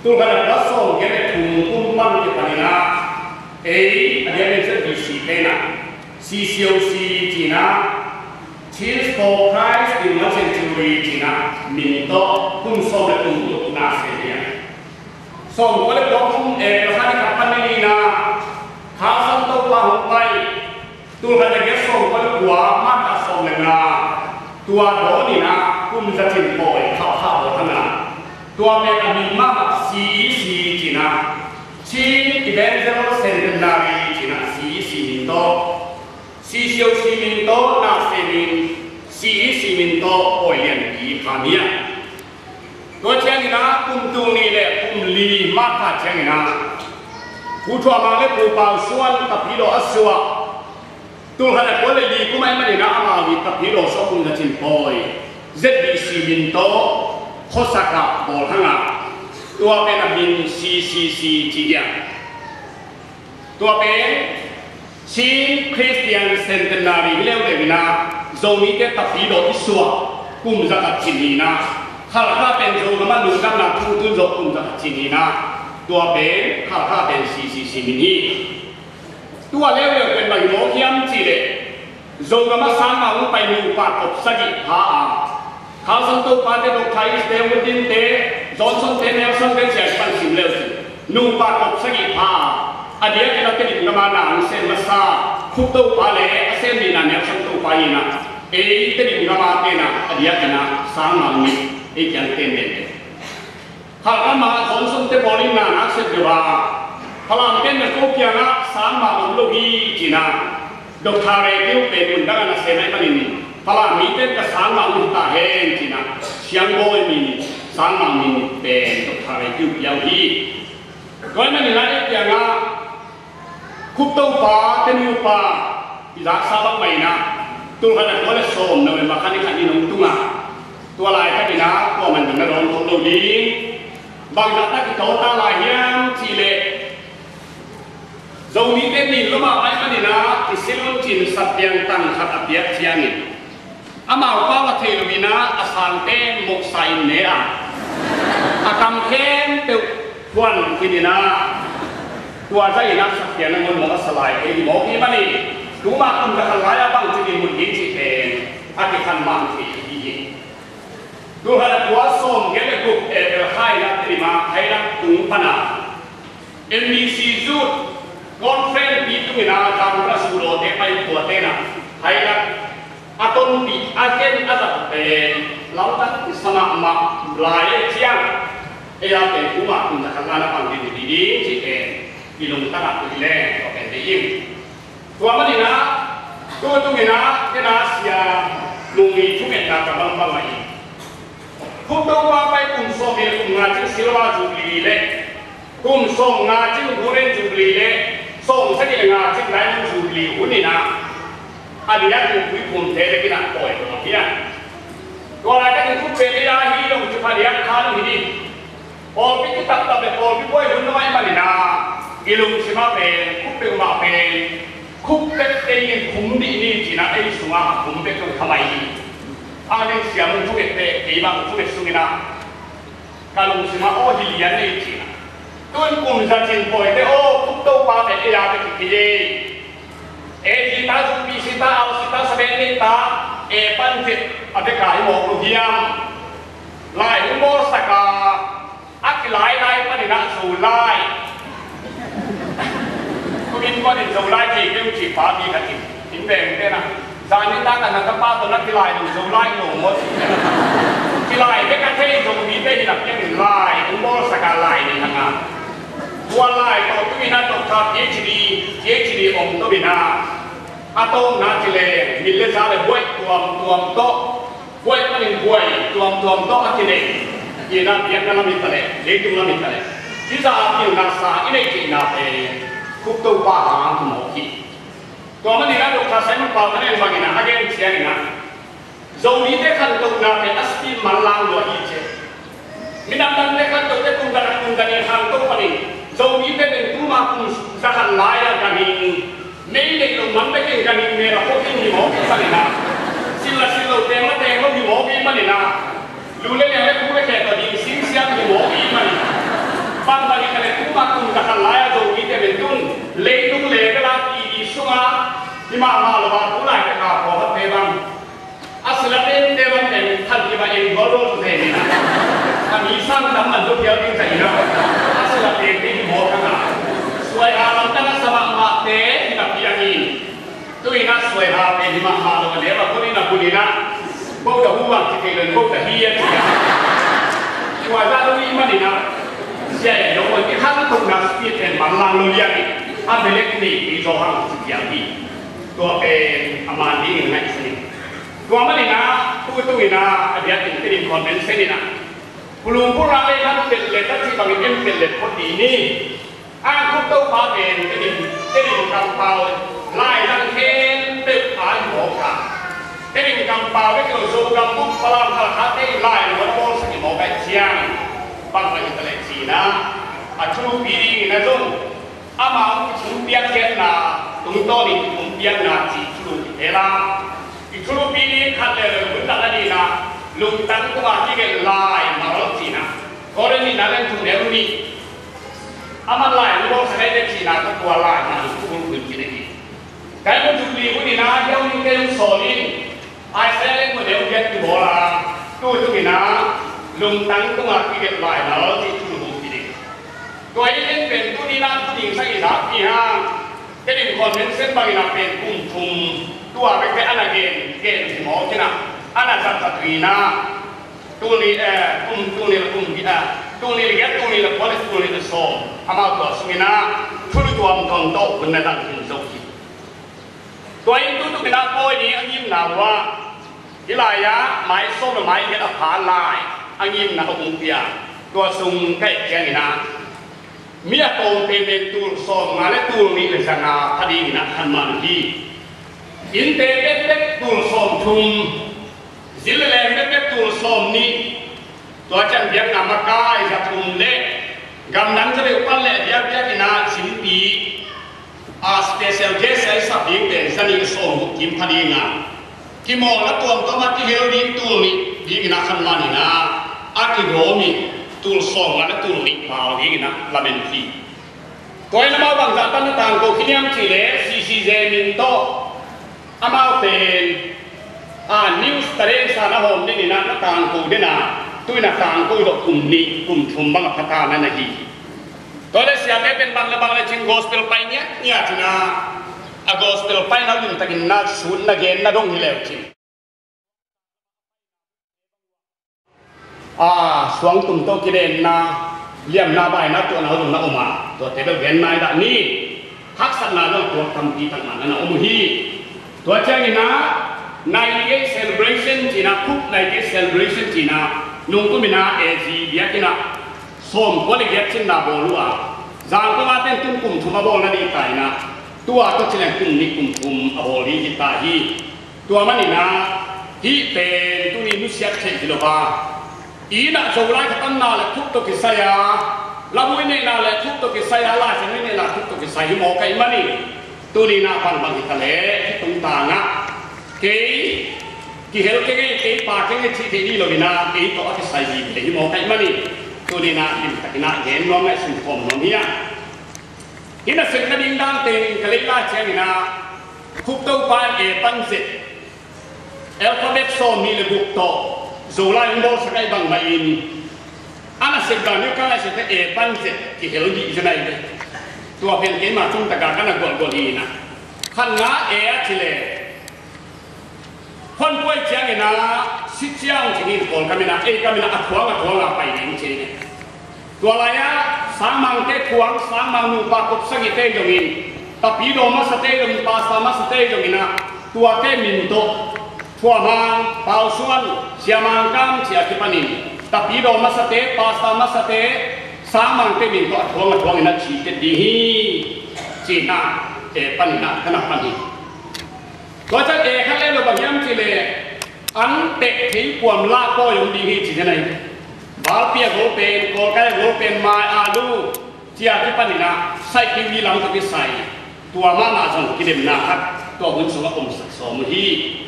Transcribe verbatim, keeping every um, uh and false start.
Tulkhat a kua sawm giat le thum kum pan kipanin ah, ei a diakin Z B C pen ah, C C O C ci-in ah, Church for Christ in One Century ci-in ah min tawh kum sawm le thum tuk na sem hi a. Sawm kua le kua kum April kha ni khat pan ni-in ah, Kha Siangtho Topa hong pai. Tulkhat a giat sawm kua le kua, March kha sawm le nga, tua dawnin ah kum za cin pawi Khalkha bawl thang a, tua pen a min mah C E C ci-in ah, Chin Evangelical Centenary ci-in ah C E C min tawh, C C O C min tawh na semin, C E C min tawh pawi lianpi pha mi a. Tua ciangin ah kum tul nih le kum li March kha ciangin ah, Pu Thua Mang le Pu Pau Suan Tapidaw a suah. Tulkhat a kua le li kum ahih manin ah amau i Tapidaw suah kum za cin pawi Z B C min tawh khuasak a bawl thang a, tua pen a min C C C ci hi a. Tua pen Chin Christian Centenary hi leuleu in ah, Zomite Tapidaw i suah kum za khat cin hi-in ah, Khalkha pen Zogam ah lungdamna thu tun zawh kum za khat cin hi-in ah, tua pen Khalkha pen C C C min hi. Tua leuleu pen bang hi mawk hiam cih leh, Zogam ah sangmah hong pai nupa kop sagih pha a, Kha Siangtho Pate, Doctor East te, Woodin te, Johnson te, Nelson te ci-a kipan sim le uh cin, nupa kop sagih pha a, a diakin ah Tedim gam ah na hong sem masa Cope Topa le a sem nihna Nelson Topa hi-in ah, ei Tedim gam ah te na a diakin ah sangmah hong it, ei kiang ten den te. Khalkha mah Johnson te bawlin na nak sep deuh a, Falam pen na ko kiangah sangmah om lo hi ci-in ah, Doctor Rekiu pen mun dang a na sem ahih manin, Falam mite ka sangmah om hi ta hen ci-in ah, Siangbawi min, sangmah min pen Doctor Rekiu pia uh hi. Tua ahih manin ah ei kiangah Cope Topa te nupa i zaksa bang mah in ah, tulkhat a kua le sawm November kha ni khat ni-in hong tung a, tua laitakin ah kuaman zong na dawn thok lo ding. Bang zahtak i tawt ta lai hiam cih leh, Zomite nin lua mah ahih manin ah, i silun cin sap piang tang khat a piak ciangin, amau pau a thei lo-in ah, a sangte moksa in ne a, a kam khempeuh phuan khin in ah, tua zah in ah sak pian nangawn mawk a sa lai thei hi mawk hi manin, tuma kum za khat lai-a bangci dinmun ding cih pen a kikhan mang thei hi. Tulkhat a kua sawm giat le guk April kha in ah Tedim ah Hailak tung pan a, M B C Youth Conference pi tung in ah, Zangkala Sulaw te, Paipua te na, Hailak a tonpih, a ken a zat pen lamdang kisa mahmah lai ahih ciang, ei a pen tuma kum za khat lai-a pang ding hi ding cih pen i lungtang ah tu hi leng tua pen deih ing. Tua manin ah, tu tung in ah, ken a Sia Lungmi thungetna ka bangbang mah hi. Cope Topa pai kum sawm nih le kum nga cing Silver Jubilee le, kum sawm nga cing Golden Jubilee le, sawm sagih le nga cing Diamond Jubilee hun in ah, a diakin tuiphumte le ginah pawi lo hi a. Tua laitakin Cope pen ei a hi lo, ci pha diak kha lo hi ding. Pawlpi kitaptap le pawlpi buai hun lo ahih manin ah, i lungsim ah pen, Cope peuhmah pen, Cope bek ei in khum dih ni ci-in ah ei sungah a khum bek tawh khamai hi. A ding siam un thunget teh, kei bang thunget sungin ah, ka lungsim ah aw hi lian ei ci-in ah. Tu-in kum za cin pawite aw, Cope Topa pen ei a bek hi kei ei. Ei zita, zumpi sita, au sita, sabe nita, ei pan zet a bek a hi mawk lo hiam? Lai hong bawlsak a, a kilailai panin ah Zolai. Kumin panin Zolai kei keu cih pa mi khat in, in veng te na. Zan nitak a na tapa tawh na kilai lo Zolai lo maw. Kilai bek a thei Zomite hi na pian in lai hong bawlsak a lai ni hang a. Tua lai tawh tu-in ah Doctor PhD, PhD om to-in ah, a tawpna ci leng mit le za le buaih tuamtuam tawh, buaih panin buaih tuamtuam tawh a kinei. Ina biakna lam hi ta leh, leitung lam hi ta leh, hih zah a pilna sa i neih theihna pen Cope Topa hang hi mawk hi. Tua manin ah Doctor Simon Pau Khan En bangin ah a gen ciangin ah, Zomite khantohna pen a speed manlang lua hi ci. Minam dangte khantohte kum za khat kum za nih khantoh panin, Zomite pen tuma kum za khat lai-a ganhing, mei neih loh man bekin ganhing mel a khua khin hi mawk hi panin ah, sil la sil lo, teng la teng lo hi mawk hi panin ah, lu le liang le khu le khe tawh ding singsiang hi mawk hi panin ah, Mah kum zakhat lai-a Zomite pen tun leitung level a T V sungah himah mah lo a tu lai pek a pawlkhatte bang a silate te bang pen thalkip a en dualdual zen in a, a mi sang tam man zo phial ding ka in a, a silate te hi mawk hang a, suaiha lamdang a sa mahmahte hi napi a, tu-in a suaiha pen hi mahmah lo a, neu a kun in a kun in a, ko ka hu bang ci thei lo in ko ka hi a ci a. Suaiha lo i man in a, sia e lo man i khang tung na speed pen man lang lo liang i, a belek ni i zo hang ci piang hi. Tua pen a man ding in ngaihsun in. Tua man in a, tu tu in a, a biak in Tedim Convention in a, Kulung Pura le kan pel le ka ci bang in pel le ko di ni. A khut Topa pen Tedim, Tedim kampau lai lang khempeuh a hi mawk a. Tedim kampau bek lo Zogam buk Falam Khalkha te lai lo bawlsak hi mawk a, ciang bang bang hi ta leh cihna a thulupi ding in a zong amau i thum piak khiatna tungtawn in i thum piakna cih thulu hi thei la. I thulupi ding khat le lo hun tak a ding a lungtang tungah kigelh lai mal cihna. Korin nihna leng thum neu nih. Aman lai hong bawlsak ahi ve cihna tawh tua lai hong hong hun khin ahi. Diamond Jubilee hun in a hiau in kei hong sawl in, Isaiah leh mun hong hiat kibawl a, tu tung in a lungtang tungah kigelh lai nal cih thu hong khin ahi. Tua hi in pen tuni in a thu ding sang i zak hi hang. Tedim Convention bang in a pen kum thum tua bekbek a na gen gen hi mawk in a, a na zat zat hi in a. Tul nih, eh, kum, tul nih le kum, eh, tul nih le giat, tul nih le kua le tul nih le sawm. Amau tua sungin a thulu tuamtuam tawh hun na dang hin zo hi. Tua in tutuk in a pawi ni a ngimna uh ah, hih lai-ah mai sawm le mai giat a pha lai a ngimna a hong pia. Tua sung ka et ciangin a mi a tawm penpen tul sawm nga le tul nih le za nga pha dingin a khan man uh hi. Innte bekbek tul sawm thum, zin le leng bekbek tul sawm nih, tua ciang biakna makai za thum le gamdang za deuh pan le biakbiak in a zin pi a special guest a i sap ding pen za nih le sawm guk kim pha ding a, kimawlna tuamtuam a kihel ding tul nih dingin a khan man in a, a kigawm in tul sawm nga le tul nih pau dingin a lamen hi. Tua in amau bangzah pan na tangko khin hiam cih leh C C J min tawh amau pen a news talent sa na hawm dingin a na tangko den a, tu in a tangko zawh kum nih kum thum bang a pha ta na na hi. Tua le siate pen bang le bang le cin gospel pai ngiatngiat in a, a gospel paina limtakin na sut na gen na dong hi leu cin. A, suangtum tawh kidenna, liamna baina tuahna zong na om a, tuate bel gen nai dah ni. Haksatna zong a tuak tampi tak mah na na om uh hi. Tua ciangin a, ninety-eight celebration cihna, Khup ninety-eight celebration cihna, nungkum in a A G biakinn ah sawmkua le giat cinna bawl uh a, Zangkong a ten tun kum thum a bawl na ding ta in a, tua tawh ci leng kum nih kum thum a bawl ding hi ta hi. Tua manin a, hih pen tuni nusiat theih hi lo a, i inn ah Zolai khat a omna le Khup tawh kisai a, Labui neihna le Khup tawh kisai a, Lai Siangtho neihna Khup tawh kisai hi mawk ahih manin, tuni in a bangbang hi ta leh hih tungtang ah kei kihel keng ei, kei pa keng ei cih theih ding hi lo in a, kei tawh a kisai vive hi mawk ahih manin, tuni in a limtakin a gen nuam ngaihsun khawm nuam hi a. Hih nasepna ding dang teng ka lei lai ciangin a, Khup Topa in A pan Z, alphabet sawm nih le guk tawh Zolai hong bawlsak ahih bang mahin, a nasep dan nih ka ngaihsut teh A pan Z kihel dih zen ahi ve. Tua pen keima tung taka ka na gualgual hi in a, khan nga A a ci leh, Khuanpuai ciangin a, Sitciang ci in Kawlgam in a, ei gam in a, a thuang a thuang a pai ding ci in. Tua lai-ah sangmangte thuang, sangmang nupa kop sagihte zongin, tapidaw masate zongin, pasta masate zongin a, tuate min tawh, Thuamang, Pausuan, Siamang Kam ci a kipanin, tapidaw masate, pasta masate, sangmangte min tawh a thuang a thuangin a ci tet ding hi, ci in a, A panin a, ka na pan hi. Tua ciang A khat le lo bang hiam cih leh, an pek thei kuam lah pawi om ding hi ci zen ahi. Balpi a gol pen, kawlkai a gol pen, mai, alu, ci a kipanin a, saikingmi lam tawh kisai, tua mahmah zong kidemna khat tua hun sungah omsak sawm uh hi.